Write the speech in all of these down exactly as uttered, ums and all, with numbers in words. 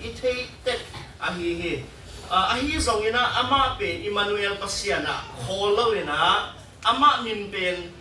i thei tek ahi hi. Ah, ahi zongin ah amah pen Immanuel Pasian ah khawl loin ah amah min pen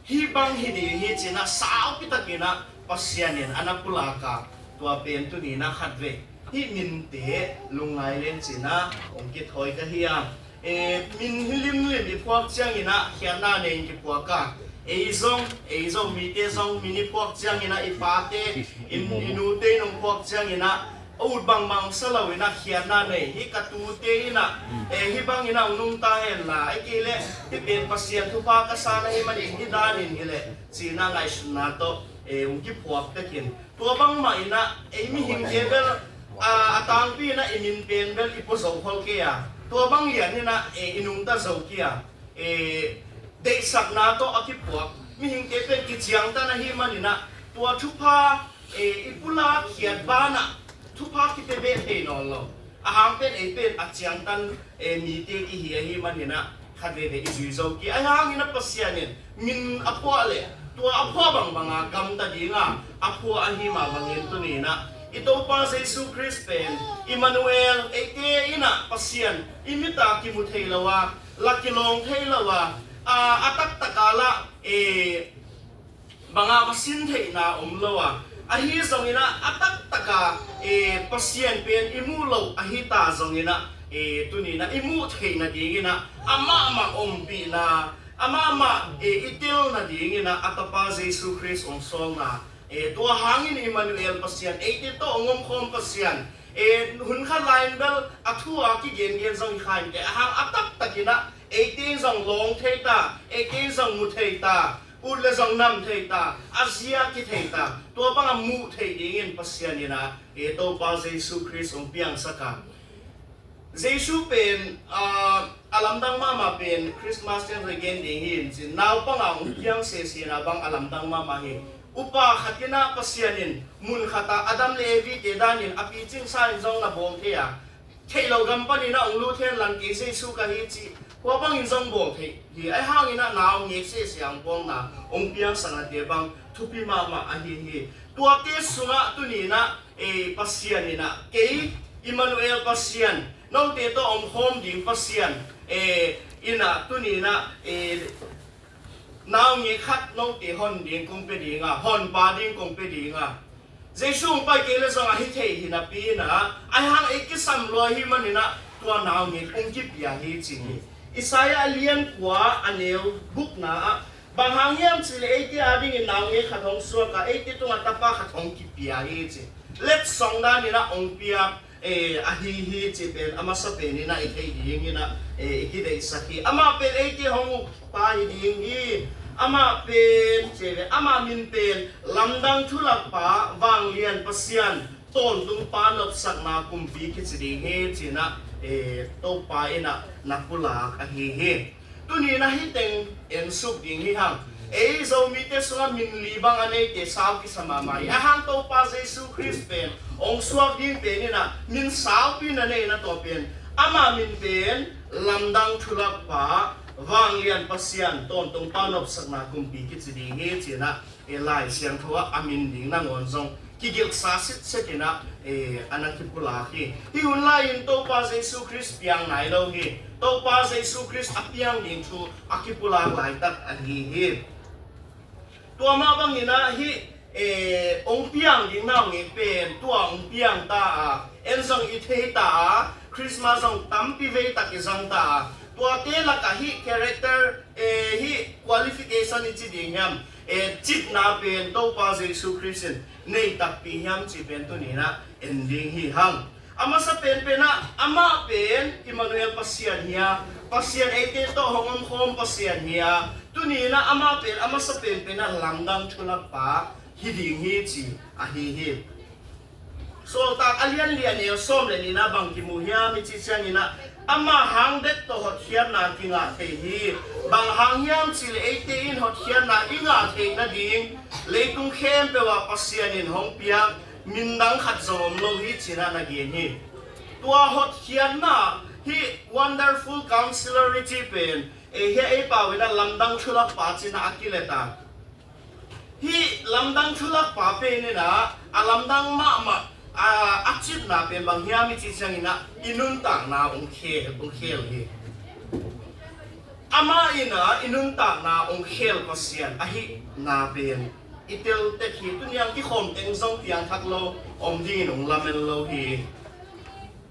hih bang hi ding hi ci-in ah saupi takin ah Pasian in a na pulak a, tua pen tuni-in ah khatvei hih minte lungngai leng ci-in ah hong kithawi ka hi a. Eh, min hi limlim i phuak ciangin ah khiatna nei in kiphuak a. Ei zong, ei zong mite zong min i phuak ciangin ah i pate, i, i nute in hong phuak ciangin ah a ut bangbang sa loin ah khiatna nei. Hih ka tute in ah, eh, hih bangin ah hong nungta hen la, ahih kei leh hih pen Pasian thupha ka san ahih manin hih danin hi leh ci-in ah ngaihsutna tawh, eh, hong kiphuak tek in. Tua bangmah in ah ei mihingte bel, ah, a tangpi in ah i min pen bel i pua zo khol kei a, tua bang lian in ah, eh, i nungta zo kei a, eh, deihsakna tawh a kiphuak mihingte pen kiciangtan ahih manin ah tua thupha, eh, i pulak khiat banah thupha kipia beh thei nawn lo. Ahang pen ei pen a ciangtan, eh, mite i hi ahih manin ah khat veve i zui zo kei. Ahih hangin ah Pasian in min a phuah leh tua a phuah bangbang a gamta ding a, a phuah ahih mah bangin tuni-in ah i Topa Jesu Khrist pen Immanuel, eite in ah Pasian i mit a kimu thei lo a, la kilawng thei lo a, a, a taktak a la, eh, bang a va sin theihna om lo a, ahi zongin ah a taktak a, eh, Pasian pen i muh loh ahi ta zongin ah, eh, tuni-in ah i muh theih nadingin ah amah mah ompihna, amah mah, eh, i tel nadingin ah a Tapa Jesu Khrist hong sawlna, eh, tua hangin Immanuel Pasian, eite tawh hong omkhawm Pasian, eh, hun khat lai-in bel a thu a kigengen zong hi kha inteh, ahang a taktakin ah eite in zong lawng thei ta, eite in zong mu thei ta, ut le zong nam thei ta, a zia kithei ta, tua bang a muh theih dingin Pasian in ah, eh, Topa Jesu Khrist hong piangsak a. Jesu pen, ah, a lamdang mahmah pen Christmas teng zong gen ding hi in cin, naupang a hong piang sesena bang a lamdang mahmah hi. Upa khat in ah Pasian in mun khat ah Adam le Evi te danin a picing sa in zong na bawl thei a, theih loh gam panin ah hong lut hen lang, kei Jesu ka hi ci, khua bangin zong bawl thei hi. Ahih hangin ah naungek sese a hong pawlna, hong piangsak nate bang thupi mahmah ahi hi. Tuate sungah tuni-in ah, eh, Pasian in ah, kei Immanuel Pasian, note tawh omkhawm ding Pasian, eh, in ah tuni-in ah, eh, naungek khat note hon ding kong pia ding a, honpa ding kong pia ding a. Jesu hong pai kei leh zong a hi thei hi napi-in ah, ahih hang ei kisam lua ahih manin ah tua naungek hong kipia hi ci hi. Isaiah a lian kua a neu gukna ah, bang hang hiam cih leh eite adingin naungek khat hong suak a, eite tungah tapa khat hong kipia hi ci. Letsong danin ah hong piak, eh, ahi hi cih pen a masa penin ah i theih dingin ah, eh, i kideihsak hi. Amah pen eite hong ukpa hi ding hi. Amah pen cih leh amah min pen Lamdang Thulakpa, Vanglian Pasian, Tawntungpa, Nopsakna Kumpi kici ding hi ci-in ah, eh, Topa in ah na pulak ahi hi. Tuni-in ah hih teng ensuk ding hi hang. Ei Zomite sungah min li bang a neite sau kisa mahmah hi. Ahih hang Topa Jesu Khrist pen hong suak ding pen in ah min saupi na nei na, tua pen amah min pen Lamdang Thulakpa, Vanglian Pasian, Tawntungpa, Nopsakna Kumpi kici ding hi ci-in ah, eh, Lai Siangtho ah a min ding nangawn zong kigilhsa sitset in ah, eh, a na kipulak hi. Hih hun lai-in Topa Jesu Khrist piang nai lo hi. Topa Jesu Khrist a piang ding thu a kipulak laitak ahi hi. Tua mah bangin ah hih, eh, hong piang ding naungek pen tua hong piang ta a, en zong i thei ta a, Christmas zong tampi vei tak i zang ta a, tuate lakah hih character, eh, hih qualification i ci ding hiam, eh, citna pen Topa Jesu Khrist in nei takpi hiam cih pen tuni-in ah en ding hi hang. A masa penpen ah amah pen Immanuel Pasian hi a, Pasian eite tawh hong omkhawm Pasian hi a, tuni-in ah amah pen a masa penpen ah Lamdang Thulakpa hi ding hi ci ahi hi. Sawltak a lian li a neu sawm le nihna bang kimu hiam i cih ciangin ah, amah hang bek tawh hotkhiatna kingah thei hi. Bang hang hiam cih leh eite in hotkhiatna i ngah theih nading leitung khempeuh ah Pasian in hong piak min dang khat zong om lo hi ci-in ah na gen hi. Tua hotkhiatna hih Wonderful Counselor i cih pen, eh, hih ei pau in ah Lamdang Thulakpa ci-in ah a kilet a. Hih Lamdang Thulakpa pen in ah a lamdang mahmah, A, a citna pen bang hiam i cih ciangin ah i nuntakna hong khel, hong khel hi. Amah in ah i nuntakna hong khel Pasian ahihna pen i tel tek hi. Tuni a kikhawm teng zong piangthak lo om dingin hong lamen lo hi.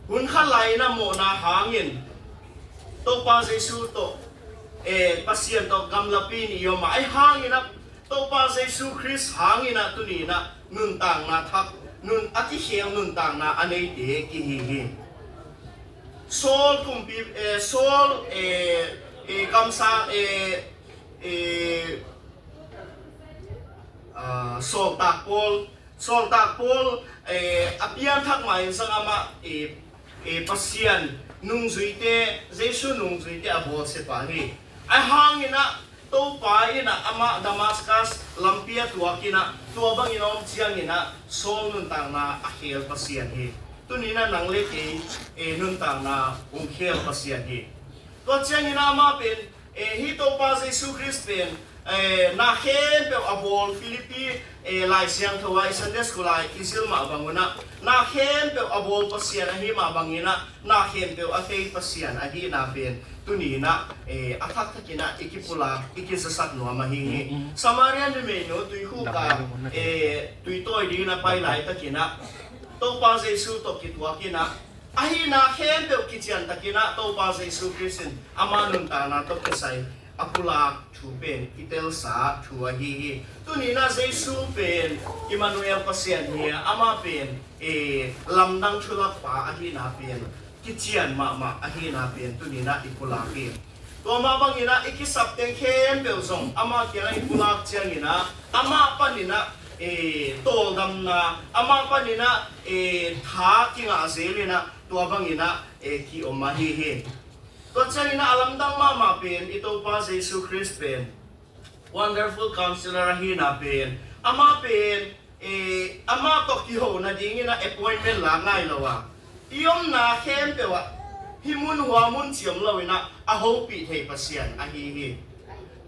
Hun khat lai-in ah mawhna hangin Topa Jesu tawh, eh, Pasian tawh gamlapi-in i om a, ahi hangin ah Topa Jesu Khrist hangin ah tuni-in ah nuntakna thak, nun a kikhel nuntakna a neite kihi hi. Saul kumpi, eh, Saul, eh, eh, kamsang, eh, eh, ah, sawltak Paul, sawltak Paul, eh, a pianthak mah in zong amah, eh, eh, Pasian nungzuite, Jesu nungzuite a bawlsia pa hi. Ahi hangin ah Topa in ah amah Damascus lampi a tuak in ah, tua bangin a om ciangin ah Saul nuntakna a khel Pasian hi. Tuni-in ah nang le kei, eh, nuntakna hong khel Pasian hi. Tua ciangin ah amah pen, eh, hih Topa Jesu Khrist pen, eh, na khempeuh a bawl, Philippi, eh, Lai Siangtho ah i Sunday school ah i zil mah bang un ah, na khempeuh a bawl Pasian ahi mah bangin ah, na khempeuh a thei Pasian ahihna pen tuni-in ah, eh, a thakthak in ah i kipulak, i kizasak nuam ahi hi. Samaria numeinu tuikhuk ah, eh, tui tawi dingin a pai laitakin ah Topa Jesu tawh kituak in ah, ahihna khempeuh kician takin ah Topa Jesu Khrist in ama nuntakna tawh kisai a pulak thu pen i telsa thu ahi hi. Tuni-in ah Jesu pen Immanuel Pasian hi a, ama pen, eh, lamdang thulak pa ahihna pen kician mahmah ahihna pen tuni-in ah i pulak hi. Tua mah bangin ah i kisap teng khempeuh zong ama kiangah i pulak ciangin ah, amah panin ah, eh, tawldamna, amah panin ah, eh, tha kingah zel in ah, tua bangin ah, eh, ki-om ahi hi. Tua ciangin ah a lamdang mahmah pen i Topa Jesu Khrist pen Wonderful Counselor ahihna pen, amah pen, eh, amah tawh kiho nadingin ah appointment lak ngai lo a, i omna khempeuh ah hih mun hua mun ci om lo-in ah a hopih thei Pasian ahi hi.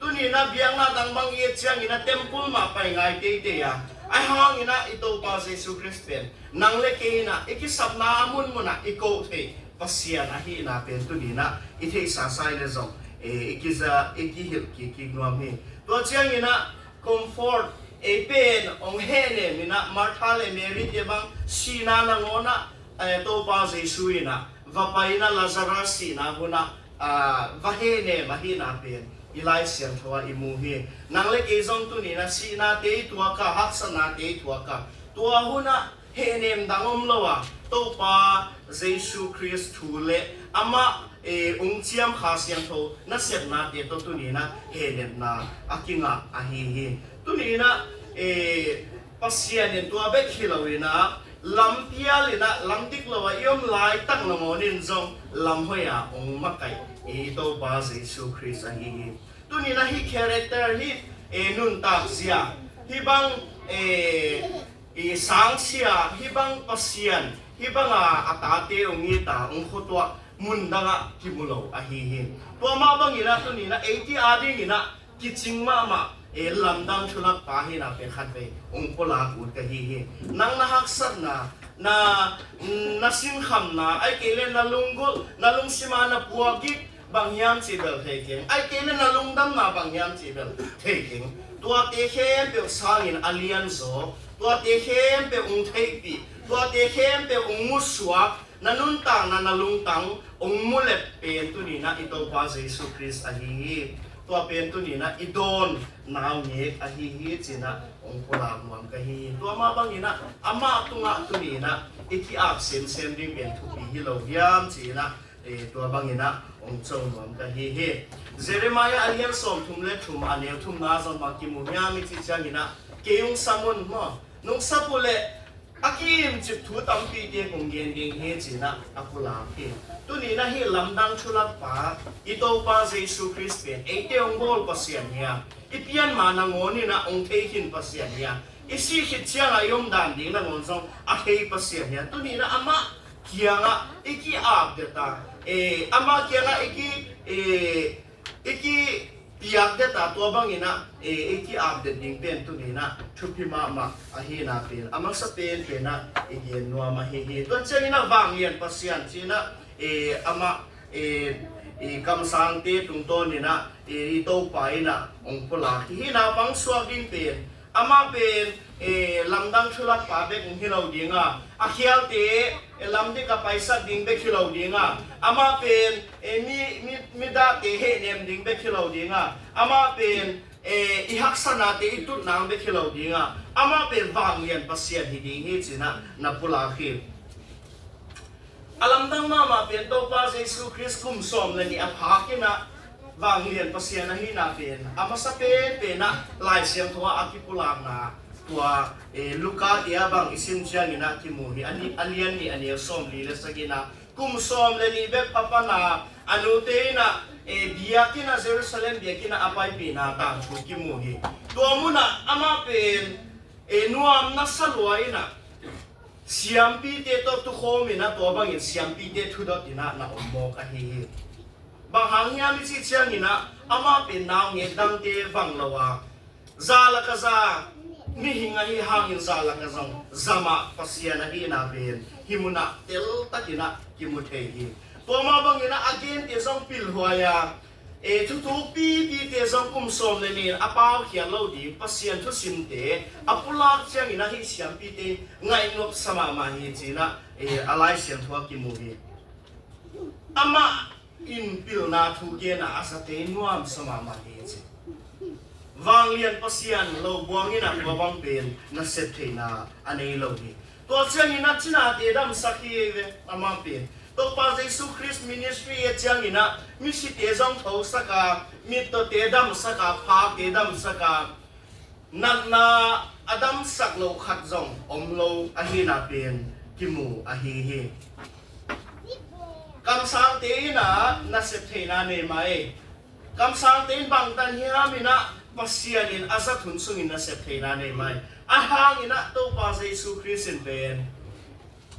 Tuni-in ah biakna dang bang i et ciangin ah temple mah pai ngai teitei a, ahi hangin ah i Topa Jesu Khrist pen nang le kei in ah i kisapna a munmun ah i koh thei Pasian ahihna pen tuni-in ah i theihsa sa i leh zong, eh, i kiza, i kihilh kikkik nuam hi. Tua ciangin ah comfort, ei pen hong hehnem in ah Martha le Mary te bang sihna nangawn ah, eh, Topa Jesu in ah va pai in ah Lazarus sihna hun ah, ah, va hehnem ahihna pen i Lai Siangtho ah i mu hi. Nang le kei zong tuni-in ah sihnate i tuak a, haksatnate i tuak a, tua hun ah hehnem dang om lo a, Topa Jesu Khrist thu le amah, eh, hong ciam Kha Siangtho nasepnate tawh tuni-in ah hehnemna a kingah ahi hi. Tuni-in ah, eh, Pasian in tua bek hi lo-in ah lampial in ah lamdik lo ah i om laitak nangawn in zong lamhoih ah hong makaih i Topa Jesu Khrist ahi hi. Tuni-in ah hih character, hih, eh, nuntak zia, hih bang, eh, i sangsia, hih bang Pasian, hih bang a, a tate hong it a, hong khutuah mun dang ah kimu lo ahi hi. Tua mah bangin ah tuni-in ah eite adingin ah kicing mahmah, eh, lamdang thulak pa ahihna pen khatvei hong pulak ut ka hi hi. Nang na haksatna, na, na sinkhamna, ahih kei leh na lunggulh, na lungsim ah na puakgik bang hiam cih bel thei keng, ahih kei leh na lungdamna bang hiam cih bel thei keng. Tuate khempeuh sangin a lianzaw, tuate khempeuh hong theihpih, tuate khempeuh hong musuak, na nuntakna, na lungtang hong mu leh pen tuni-in ah i Topa Jesu Khrist ahi hi. Tua pen tuni-in ah i dawn naungek ahi hi ci-in ah hong pulak nuam ka hi hi. Tua mah bangin ah amah tungah tuni-in ah i ki-ap semsem ding pen thupi hi lo hiam ci-in ah, eh, tua bangin ah hong co nuam ka hi hi. Jeremiah a lian sawmthum le thum, a neu thumna zong bang kimu hiam i cih ciangin ah, kei hong sam un maw, nong sap uh leh a ki-imcip thu tampite kong gen ding hi ci-in ah a pulak hi. Tuni-in ah hih lamdang thulak pa i Topa Jesu Khrist pen eite hong bawl Pasian hi a, i pian ma nangawn in ah hong thei khin Pasian hi a, i sih khit ciangah i omdan ding nangawn zong a thei Pasian hi a, tuni-in ah amah kiangah i ki-ap det a, eh, amah kiangah i ki, eh, i ki, piak deta tua bangin ah, e, i ki-ap det ding pen tuni in ah thupi mahmah ahina pen a masa penpen ah i gen nuam ahi hi. Tua ciangin ah vanglian Pasian ci-in ah, e, amah, e, i kamsangte tungtawnin ah, e, i Topa in ah hong pulak hi. Hih naupang suak ding pen amah pen, e, lamdang thulakpa bek hong hi lo ding a, a khialte, e, lamdik a paisak ding bek hi lo ding a, amah pen, e, mi, mi, midahte hehnem ding bek hi lo ding a, amah pen, e, i haksatnate i tutna bek hi lo ding a, amah pen vanglian Pasian hi ding hi ci-in ah na pulak hi. A lamdang mahmah pen Topa Jesu Khrist kum sawm le nih a phak in ah vanglian Pasian ahina pen a masa penpen ah Lai Siangtho ah a kipulakna tua, e, Luka te ah bang i sim ciangin ah kimu hi. A ni, a lian nih, a neu sawmli le sagihna, kum sawm le nih bek a pana a nute in ah, e, biakinn ah, Jerusalem biakinn ah a paipihna tangthu kimu hi. Tua munah amah pen, e, nuamna sa lua in ah siampite tawh tukhawm in ah tua bangin siampite thudot in ah na om mawk ahi hi. Bang hang hiam i cih ciangin ah amah pen naungek dangte vang lo a, za lak a za, mihing ahi hangin za lak a zong za mah Pasian ahina pen hih munah teltakin ah kimu thei hi. Tua mah bangin ah a gente zong pilhuai a, e, thuthuk pipite zong kum sawm le nih a paukhiat lo ding Pasian thusimte a pulak ciangin ah hih siampite ngaihnuam sa mahmah hi ci-in ah, e, a Lai Siangtho ah kimu hi. Amah in pilna thu gen a, a zate nuam sa mahmah hi ci. Vanglian Pasian lo buang in ah tua bang pen nasep theihna a nei lo hi. Tua ciangin ah cinate damsak hi ve, amah pen. Topa Jesu Khrist ministry a ciangin ah misite zong thosak a, mittawte damsak a, phate damsak a, natna a damsak lo khat zong om lo ahina pen kimu ahi hi. Kamsangte in ah nasep theihna nei mai. Kamsangte in bangtan hiam in ah Pasian in a zat hun sungin nasep theihna nei mai. A hang in ah Topa Jesu Khrist in pen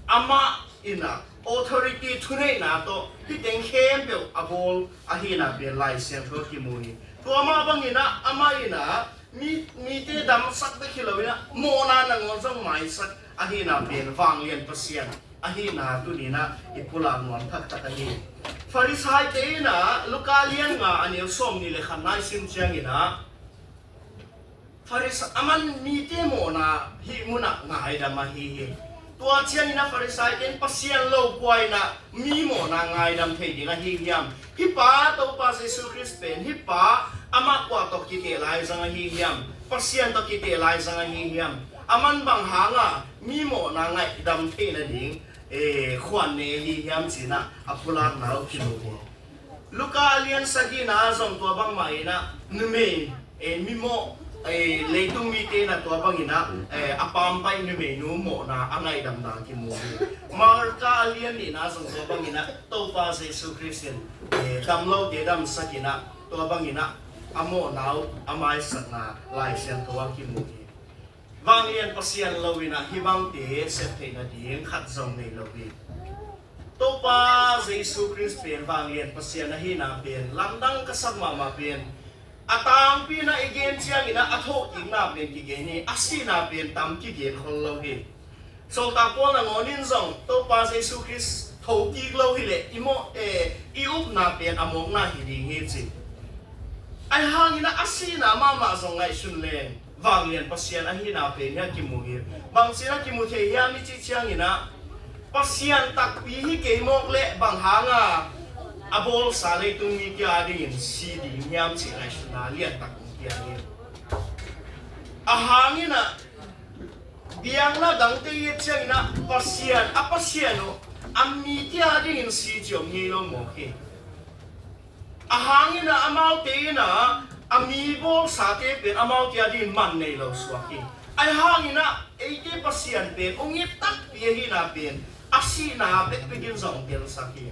amah in ah authority, thuneihna tawh hih teng khempeuh a bawl ahina pen Lai Siangtho ah kimu hi. Tua mah bangin ah amah in ah mi, mite damsak bek hi lo in ah mawhna nangawn zong maisak ahina pen vanglian Pasian ahina tuni in ah i pulak nuam taktak ahi. Farisaite in ah Luka lian nga, a neu sawmnih le khatna i sim ciangin ah Farisai, aman mite mawhna hih munah ngaidam ahi hi. Tua ciangin ah Farisaite in Pasian lo kua in ah mi mawhna ngaidam thei ding ahi hiam? Hih pa Topa Jesu Khrist pen, hih pa amah kua tawh kiteh lai zang ahi hiam? Pasian tawh kiteh lai zang ahi hiam? Aman bang hanga mi mawhna ngaidam theihna ding, e, khuan nei ahi hiam ci-in ah a pulakna uh kimu hi. Luka a lian sagihna ah zong tua bangmah in ah numei, e, mimawh, e, leitung mite in ah tua bangin ah, e, a pampai numeinu mawhna a ngaihdamna kimu hi. Marka a lian nihna ah zong tua bangin ah Topa Jesu Khrist in, e, damlote damsak in ah tua bangin ah a mawhna uh a maisakna Lai Siangtho ah kimu hi. Vanglian Pasian lo in ah hih bangte sep theihna ding khat zong nei lo hi. Topa Jesu Khrist pen vanglian Pasian ahina pen lamdang ka sak mahmah pen, a tangpi in ah i gen ciangin ah a thawhkikna pen kigen hi, a sihna pen tam kigen khol lo hi. Sawltak Paul nangawn in zong Topa Jesu Khrist thokik lo hileh i mawh, e, i upna pen a mawkna hi ding hi ci. Ahi hangin ah a sihna mahmah zong ngaihsun leng vanglian Pasian ahina pen hiah kimu hi. Bangci in ah kimu thei hiam i cih ciangin ah Pasian takpi hi kei mawk leh bang hanga a bawlsa leitung mite adingin si ding hiam cih ngaihsutna liantak hong pia hi. A hangin ah biakna dangte i et ciangin ah Pasian, a Pasian uh a mite adingin si ci om ngei lo mawk hi. A hangin ah amaute in ah a mi bawlsate pen amaute adingin man nei lo suak hi. Ahi hangin ah eite Pasian pen hong it takpi ahina pen a sihna bekbek in zong telsak hi.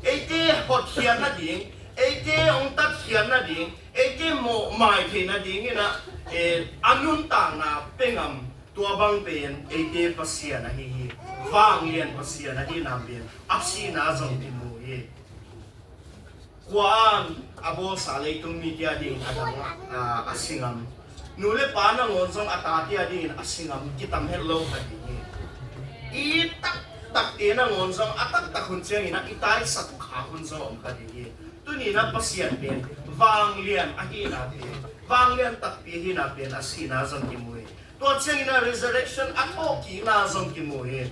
Eite hotkhiat nading, eite hong tatkhiat nading, eite mawhmai theih nading in ah, e, a nuntakna pia ngam, tua bang pen eite Pasian ahi hi. Vanglian Pasian ahina pen a sihna zong kimu hi. Kua in a bawlsa leitung mite a dingin a dang, a, a si ngam? Nu le pa nangawn zong a tate a dingin a si ngam? Kitam het lo kha ding hi. I taktakte nangawn zong a taktak hun ciangin ah i taisak kha hun zong om kha ding hi. Tuni-in ah Pasian pen vanglian ahihna pen, vanglian takpi ahihna pen a sihna zong kimu hi. Tua ciangin ah resurrection, a thawhkikna zong kimu hi.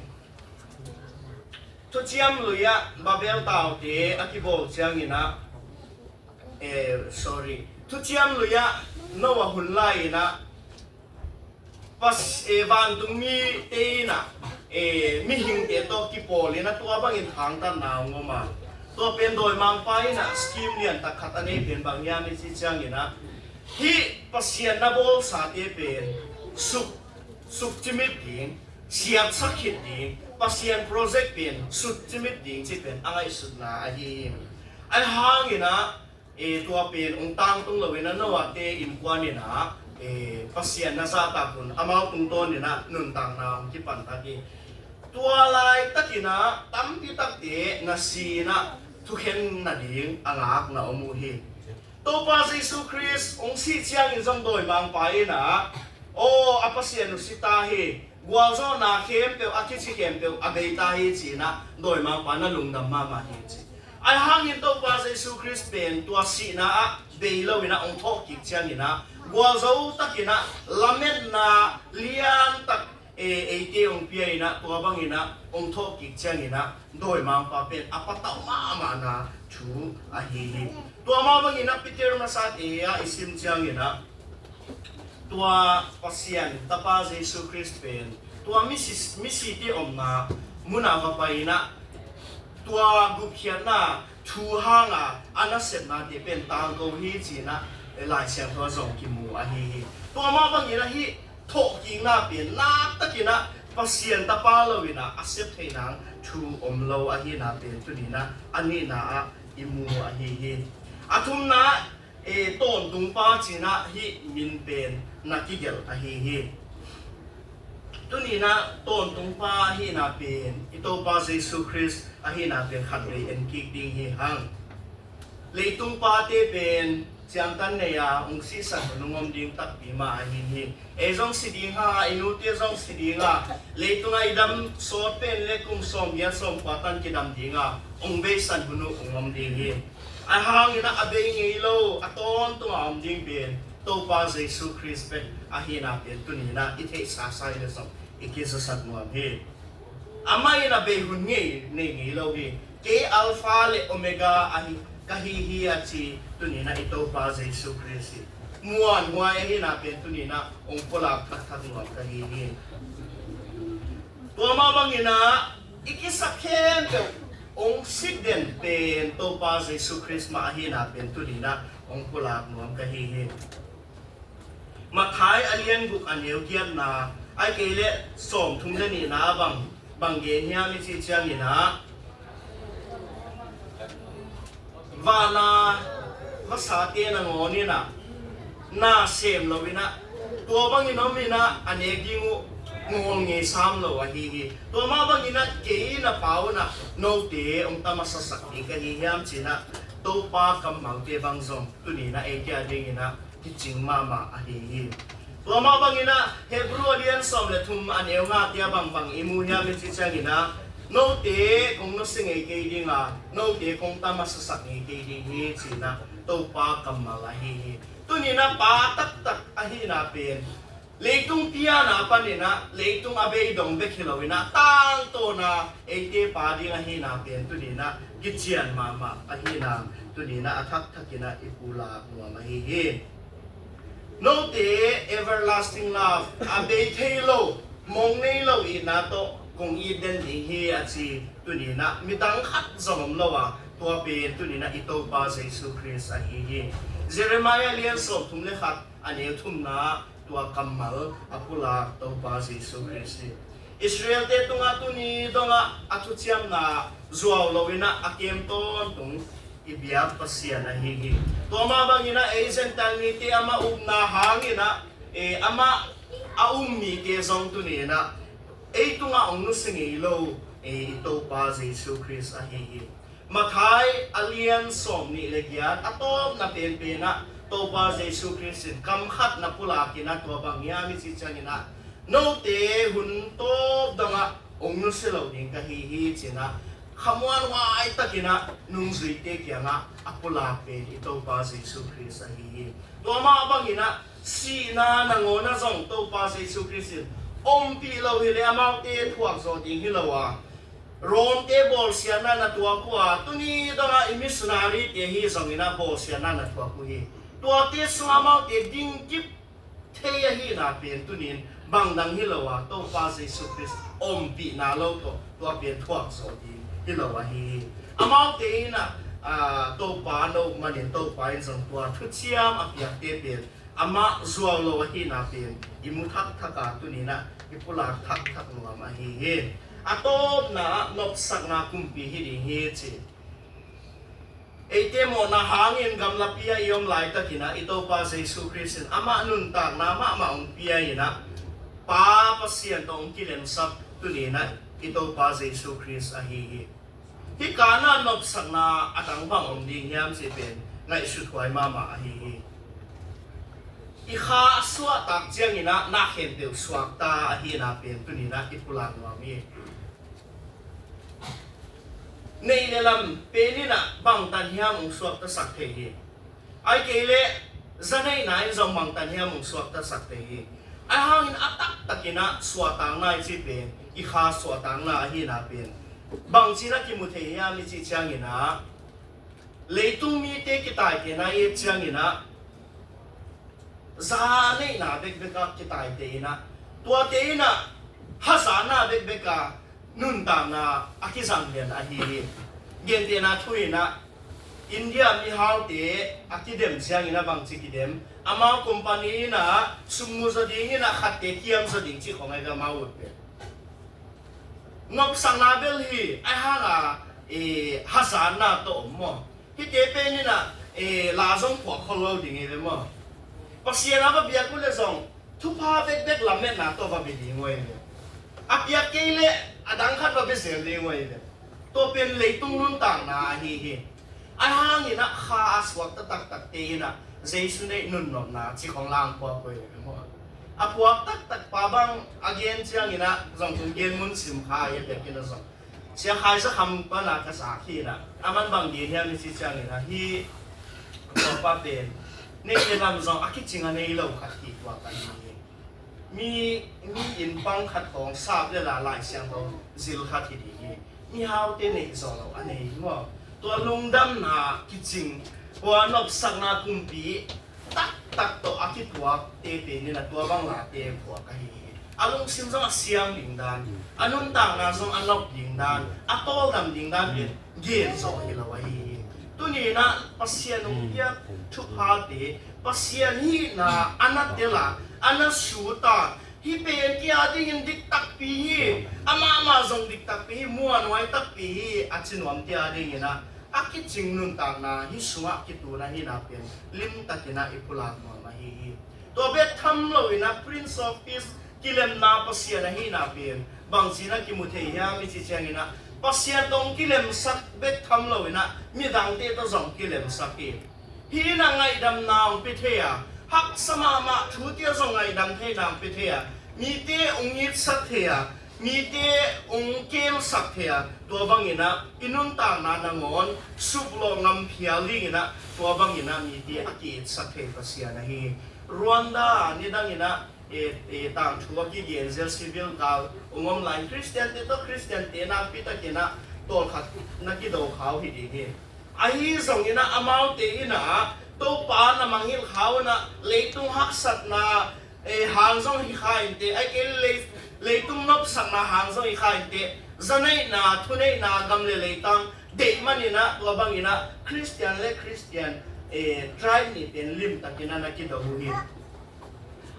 Thuciam Lui ah Babel taute a kibawl ciangin ah, eh, sorry, Thuciam Lui ah Noah hun lai-in ah pas, eh, vantung mite in ah, eh, mihingte tawh kipawl in ah tua bangin thangtatna hong om a. Tua pen dawimangpa in ah scheme liantak khat a nei pen bang hiam i cih ciangin ah, hih Pasian na bawlsate pen suk, sukcimit ding, siatsak khit ding, Pasian project pen sukcimit ding cih pen a ngaihsutna ahi hi. Ahi hangin ah, eh, tua pen hong tangtung lo-in ah Noah-te innkuan in ah, eh, Pasian na zahtak hun amau tungtawn in ah nuntakna hong kipan thak hi. Tua laitakin ah tampi takte na si-in ah thukhen nading a ngakna om uh hi. Topa Jesu Khrist hong sih ciangin zong dawimangpa in ah, aw, a Pasian uh si ta hi, gualzawhna khempeuh, a kici khempeuh a bei ta hi, ci-in ah dawimangpa na lungdam mahmah hi, ci. Ahi hangin Topa Jesu Khrist pen tua sihna ah bei lo-in ah hong thawhkik ciangin ah gualzo takin ah lametna liantak, e, eite hong pia-in ah, tua bangin ah hong thawhkik ciangin ah dawimangpa pen a patauh mahmahna thu ahi hi. Tua mah bangin ah Peter masate ah i sim ciangin ah, tua Pasian Tapa Jesu Khrist pen tua misi, misite omna munah va pai-in ah, tua gupkhiatna thu hanga a nasepnate pen tangko hi, ci-in ah Lai Siangtho ah zong kimu ahi hi. Tua mah bangin ah hih thawhkikna pen naktakin ah Pasian Tapa lo-in ah a sep theih nang thu om lo ahihna pen tuni-in ah a nihna ah i mu ahi hi. A thumna, e, tawntungpa ci-in ah hih min pen na kigelh ahi hi. Tuni-in ah tawntungpa ahihna pen i Topa Jesu Khrist ahihna pen khatvei en kik ding hi hang. Leitung pate pen ciangtan nei-a hong sihsan hun hong om ding takpi mah ahi hi. Ei zong si ding hang a, i nute zong si ding a, leitungah i dam sawt pen le kum sawmgiat sawmkua tan kidam ding a, hong beisan hun uh hong om ding hi. Ahi hangin ah a bei ngei lo, a tawntungah om ding pen Topa Jesu Khrist pen ahihna pen tuni-in ah i theihsa sa hi leh zong i kizasak nuam hi. Amah in a bei hun ngei nei ngei lo hi. Kei Alpha le Omega ahi, ka hi hi, a ci tuni-in ah i Topa Jesu Khrist hi. Muanhuai ahihna pen tuni-in ah hong pulak thakthak nuam ka hi hi. Tua mah bangin ah i kisak khempeuh hong sik den pen Topa Jesu Khrist mah ahihna pen tuni-in ah hong pulak nuam ka hi hi. Matthai a lian guk a neu giatna, ahih kei leh sawmthum le nihna ah bang, bang gen hiam i cih ciangin ah, vana vasate nangawn in ah na sem lo-in ah, tua bangin om in ah a nek ding uh ngawl ngei sam lo ahi hi. Tua mah bangin ah kei na Pa un ah note hong ta masasak ding ka hi hiam, ci-in ah Topa kammalte bang zong tuni-in ah eite a dingin ah kicing mahmah ahi hi. Tua mah bangin ah Hebru a lian sawm le thum a neu ngate ah bangbang i mu hiam i cih ciangin ah, note kong nusia ngei kei ding a, note kong ta masasak ngei kei ding hi, ci-in ah Topa kammal ahi hi. Tuni-in ah pa taktak ahihna pen leitung pianna panin ah leitung a beidong bek hi lo-in ah tangtawna eite pa ding ahihna pen tuni-in ah kician mahmah ahihna tuni-in ah a thakthak in ah i pulak nuam ahi hi. Note everlasting love, a bei thei lo, mong nei lo itna tawh kong it den ding hi, a ci tuni-in ah midang khat zong om lo a, tua pen tuni-in ah i Topa Jesu Khrist ahi hi. Jeremiah lian sawmthum le khat a neu thumna tua kammal a pulak Topa Jesu Khrist hi. Israelte tungah tuni dongah a thuciamna zuau lo-in ah a kem tawntung i biak Pasian ahi hi. Tua mah bangin ah ei Gentile mite amah upna hangin ah, e, amah a um mite zong tuni-in ah ei tungah hong nusia ngei lo, e, i Topa Jesu Khrist ahi hi. Matthai a lian sawm nih le giat a tawpna penpen ah Topa Jesu Khrist in kam khat na pulak in ah tua bang hiam i cih ciangin ah, note hun tawp dongah hong nusia lo ding ka hi hi ci-in ah khamuanhuai takin ah nungzuite kiangah a pulak pen i Topa Jesu Khrist ahi hi. Tua mah bangin ah sihna nangawn ah zong Topa Jesu Khrist in ompih lo hi leh amaute thuak zawh ding hi lo a, Rom-te bawlsiatna na tuak uh a, tuni dongah i missionary-te ahi zongin ah bawlsiatna na tuak uh hi. Tuate sungah amaute dingkip thei ahihna pen tuni-in bang dang hi lo a, Topa Jesu Khrist ompihna lo tawh tua pen thuak zawh ding hi lo ahi hi. Amaute in ah, aa, Topa no manin Topa in zong tua thuciam a piakte pen amah zuau lo ahihna pen i mu thakthak a, tuni-in ah i pulak thakthak nuam ahi hi. A tawpna ah nopsakna kumpi hi ding hi ci. Eite mawhna hangin gamlapi ah i om laitakin ah i Topa Jesu Khrist in amah nuntakna mahmah hong pia in ah Pa Pasian tawh hong kilemsak tuni-in ah i Topa Jesu Khrist ahi hi. Hih Kana nopsakna a dang bang om ding hiam cih pen ngaihsuthuai mahmah ahi hi. I kha a suahtak ciangin ah na khempeuh suakta ahihna pen tuni-in ah i pulak nuam hi. Neih le lam pen in ah bangtan hiam hong suaktasak thei hi. Ahih kei leh zaneihna in zong bangtan hiam hong suaktasak thei hi. Ahi hangin a taktakin ah suahtakna i cih pen i kha suahtakna ahihna pen bangci-in ah kimu thei hiam i cih ciangin ah, leitung mite kitaitehna i et ciangin ah zaneihna bekbek ah kitaiteh in ah, tuate in ah hazatna bekbek a nuntakna a kizang lian ahi hi. Gentehna thu in ah India mihaute a kidem ciangin ah bangci kidem, amau company in ah sum mu zaw dingin ah khatte kiam zaw ding cih khawng ahi ve amau ut pen. Nopsakna bel hi, ahi hang a, eh, hazatna tawh om maw? Hihte pen in ah, eh, la zong phuak khol lo ding hi ve maw? Pasian a va biak uh leh zong thupha bekbek lametna tawh va bia ding uh ahi ve. A piak kei leh a dang khat va bia zel ding uh ahi ve. Tua pen leitung nuntakna ahi hi. Ahi hangin ah kha a suakta taktakte in ah Jesu neih nunnopna cih khawng lang phuak uh ahi ve maw? A phuak taktak pa bang a gen ciangin ah zong tun gen mun sim kha ahi a, biakinn ah zong Sia Khai Za Kham pan a ka zak hi in ah, aman bang gen hiam i cih ciangin ah, hih tua pa pen neih le lam zong a kicing a nei lo khat hi, tua ka hi hi. Mi, mi inn pang khat khawng sap le la Lai Siangtho zil khat hi ding hi. Mihaute neih zawh lo a nei maw? Tua lungdamna kicing, tua nopsakna kumpi taktak tawh a kituakte pen in ah tua bang late phuak ahi hi. A lungsim zong a siang ding dan, a nuntakna zong a nop ding dan, a tawldam ding dan pen gen zawh hi lo ahi hi. Tuni in ah Pasian hong piak thuphate, Pasian hihna a na tel a, a na sut a, hih pen kei a dingin dik takpi hi, amah mah zong dik takpi hi, muanhuai takpi hi a ci nuamte a dingin ah a kicing nuntakna hih sungah kitun ahihna pen limtakin ah i pulak nuam ahi hi. Tua bek tham loin ah Prince of Peace, kilemna Pasian ahihna pen bangci-in ah kimu thei hiam i cih ciangin ah, Pasian tawh hong kilemsak bek tham loin ah midangte tawh zong kilemsak hi. Hih in ah ngaihdamna hong pia thei a, haksa mahmah thute ah zong ngaihdam theihna hong pia thei a, mite hong itsak thei a, mite hong kemsak thei a, tua bangin ah i nuntakna nangawn suklawh ngam phial dingin ah tua bangin ah mite a ki-itsak thei Pasian ahi hi. Rwanda nidangin ah, e, e, tangthu a kigen zel, civil kal hong om lai-in Khristiante tawh Khristiante nakpi takin ah tawlkhat na kido kha uh hi ding hi. Ahi zongin ah amaute in ah Topa na mangngilh kha un ah, leitung haksatna, eh, hang zong hi kha inteh, ahih kei leh lei, leitung nopsakna hang zong hi kha inteh, zaneihna, thuneihna, gam le leitang deih manin ah tua bangin ah Khristian le Khristian, eh, tribe nih pen limtakin ah na kido uh hi.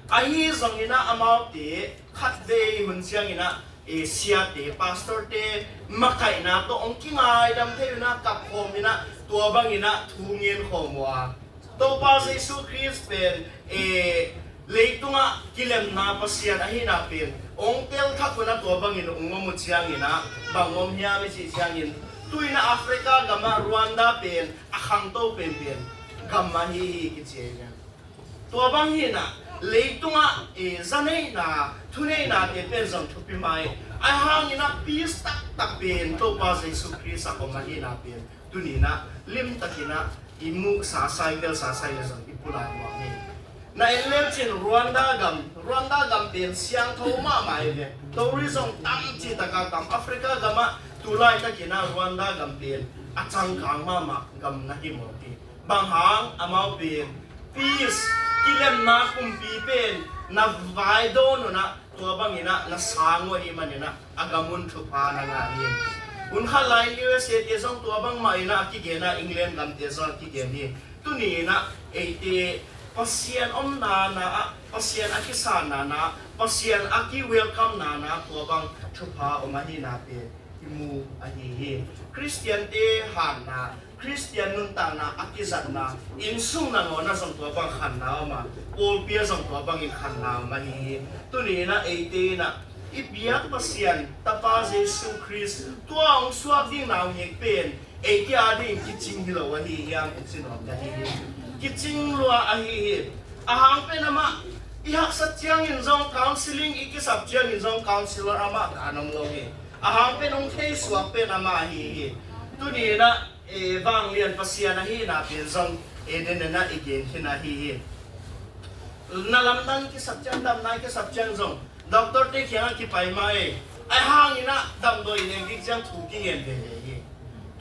Ahi zongin ah amaute khatvei hun ciangin ah, eh, siate, pastorte makaihna tawh hong kingaidam thei un ah, kap khawm in ah, tua bangin ah thu ngen khawm uh a, Topa Jesu Khrist pen, eh, leitungah kilemna Pasian ahihna pen hong tel thak un ah, tua bangin hong om uh ciangin ah bang om hiam i cih ciangin, Tu-in ah Africa gamah Rwanda pen a khangto penpen gam ahi hi kici hi. Tua bang hi-in ah leitungah, eh, zaneihna, thuneihnate pen zong thupi mah hi. Ahi hangin ah peace taktak pen Topa Jesu Khrist a om ahihna pen tuni-in ah limtakin ah i muhsa sa i, gelsa sa i leh zong i pulak nuam hi. Na en lecin Rwanda gam, Rwanda gam pen siangtho mahmah hi ve. Tourism tam cih taka tam, Africa gamah tu laitakin ah Rwanda gam pen a cangkang mahmah gam na hi mawk hi. Bang hang? Amau pen peace, kilemna kumpi pen na vai dawn un ah tua bangin ah na sang uh ahih manin ah a gam un thupha na ngah hi. Hun khat lai-in U S A te zong tua bangmah in ah a kigen a, England gamte zong a kigen hi. Tuni-in ah eite Pasian omna-ah, Pasian a kisanna-ah, Pasian a ki-welcome-na-ah tua bang thupha om ahihna pen i mu ahi hi. Khristiante hatna, Khristian nuntakna a kizatna, innsung nangawn ah zong tua bang khanna om a, pawlpi ah zong tua bangin khanna om ahi hi. Tuni-in ah eite in ah i biak Pasian Tapa Jesu Khrist tua hong suak ding naungek pen eite adingin kicing hi lo ahi hiam, i ci nuam ka hi hi. Kicing lua ahi hi. A hang pen amah i haksat ciangin zong counseling, i kisap ciangin zong counselor amah kan om lo hi. A hang pen hong theisuak pen amah ahi hi. Tuni-in ah, eh, vanglian Pasian ahihna pen zong, eh, den den ah i gen khin ahi hi. Na lamdang kisap ciang, damna kisap ciang zong doctor te kiangah kipai mah hi. Ahi hangin ah damdawi nek ding ciang thu kingen veve hi.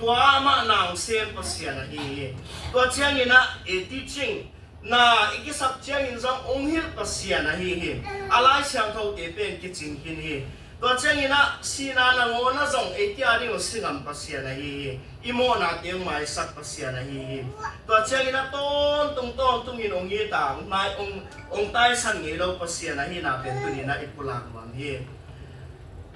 Tua amah na hong sem Pasian ahi hi. Tua ciangin ah, eh, teaching na i kisap ciangin zong hong hilh Pasian ahi hi. A Lai Siangthote pen kicing khin hi. Tua ciangin ah sihna nangawn ah zong eite ading hong si ngam Pasian ahi hi. I mawhnate hong maisak Pasian ahi hi. Tua ciangin ah tawntung tawntungin hong it a, hong nai, hong, hong taisan ngei lo Pasian ahihna pen tuni-in ah i pulak nuam hi.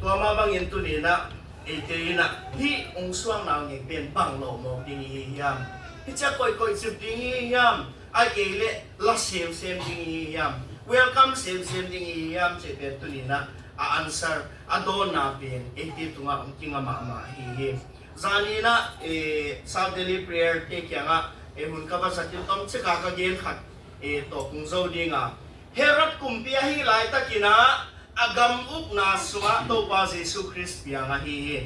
Tua mah bangin tuni-in ah eite in ah hih hong suak naungek pen bang lo mawk ding i hi hiam? Hih ciang koihkoih cip ding i hi hiam? Ahih kei leh la semsem ding i hi hiam? Welcome semsem ding i hi hiam? Cih pen tuni-in ah a answer, a dawnna pen eite tungah hong kinga mahmah ahi hi. Zani-in ah, eh, South Delhi prayer te kiangah, eh, hun ka va zat in tomcik a ka gen khat, eh, tawh kong zo ding a. Herod kumpi ahih laitakin ah a gam ukna sungah Topa Jesu Khrist piang ahi hi.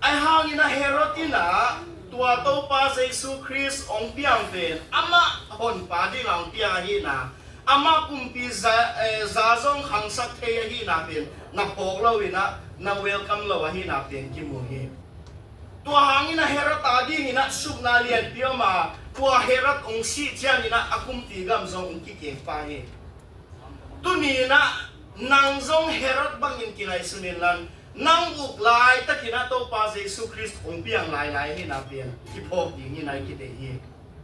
Ahi hangin ah Herod in ah tua Topa Jesu Khrist hong piang pen amah honpa dingin hong piang ahihna, amah kumpi za, eh, za zong khangsak thei ahihna pen na phawk lo-in ah, na welcome lo ahihna pen kimu hi. Tua hangin ah Herod adingin ah supna lianpi om a, tua Herod hong sih ciangin ah a kumpi gam zong hong kikeng pah hi. Tuni-in ah nang zong Herod bangin kingaihsun inla, nang uk laitakin ah Topa Jesu Khrist hong piang lailai ahihna pen kiphawk dingin ah i kideih hi.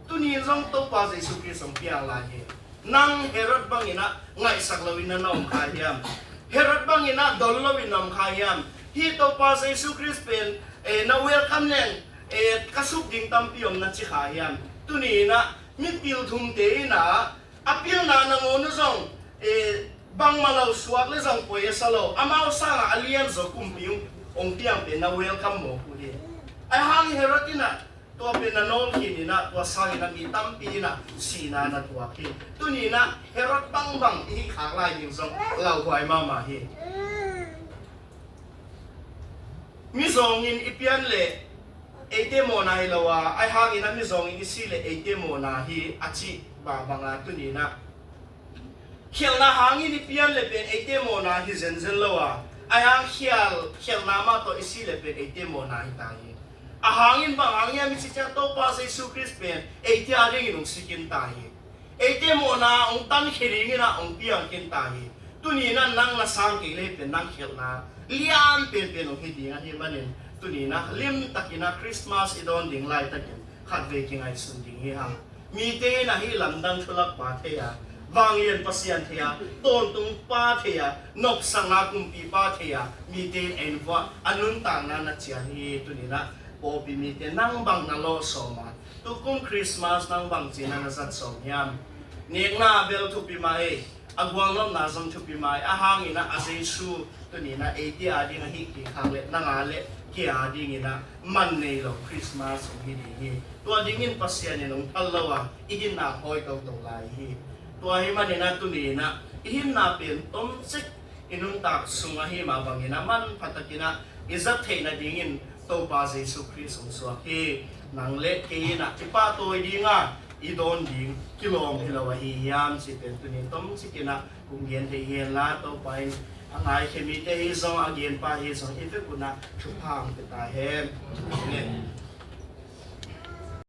Tuni-in zong Topa Jesu Khrist hong piang lai hi. Nang Herod bangin ah ngaihsak loin na om kha hiam? Herod bangin ah dol loin na om kha hiam? Hih Topa Jesu Khrist pen, eh, na welcome leng, eh, ka sup ding tampi om na ci kha hiam? Tuni-in ah mipil thumte in ah a pilna nangawn uh zong, eh, bangmah lo suak leh zong poi a sa lo, amau sangah a lianzaw kumpi hong piang pen na welcome mawk uh hi. Ahi hang Herod in ah tua pen na nawl khin in ah, tua sangin ah mi tampi in ah sihna na tuak hi. Tuni-in ah Herod bangbang i hih khak lai ding zong lauhuai mahmah hi. Mizawngin i pian leh eite mawhna hi lo a, ahi hangin ah mizawngin i si leh eite mawhna hi a cih bangbang a, tuni-in ah khelhna hangin i pian leh pen eite mawhna hi zenzen lo a, ahi hang khial, khelhna mah tawh i si leh pen eite mawhna hi ta hi. A hangin bang hang hiam i cih ciang Topa Jesu Khrist pen eite adingin hong si khin ta hi. Eite mawhna hong tankhia dingin ah hong piang khin ta hi. Tuni-in ah nang na sang kei leh pen nang khelhna lian penpen hong hi ding ahih manin, tuni-in ah limtakin ah Christmas i dawn ding laitakin khatvei kingaihsun ding hi hang. Mite in ah hih lamdang thulak pa thei a, vanglian Pasian thei a, tawntung pa thei a, nopsakna kumpipa thei a, mite in en vua a nuntakna na cian hi. Tuni-in ah pawlpi mite nang bang na lawh sawm a, tukum Christmas nang bang ci-in ah na zat sawm hiam? Nekna bel thupi mah ei, a gualnopna zong thupi mah ei, a hangin ah a Jesu tuni-in ah eite ading ahih kik hang leh nang a leh kia dinginah man nei lo Christmas hong hi ding hi. Tua dingin Pasian in hong thal lo a, i hinna hawi toto lai hi. Tua hi maninah tuninah i hinna pen tomsik i nuntak sung ahi mah banginah manphatakinah i zat theih nadingin Topa Jesu Khrist hong suak hi. Nang le kei inah i pahtawi dinga i dawn ding kilawm hi lo ahi hiam cih pen tunin tomsikinah kong gen thei hi henla, Topa in a ngaikhia mite hi zong, a genpa hi zong i vek unah thupha hong pia ta hen. Amen.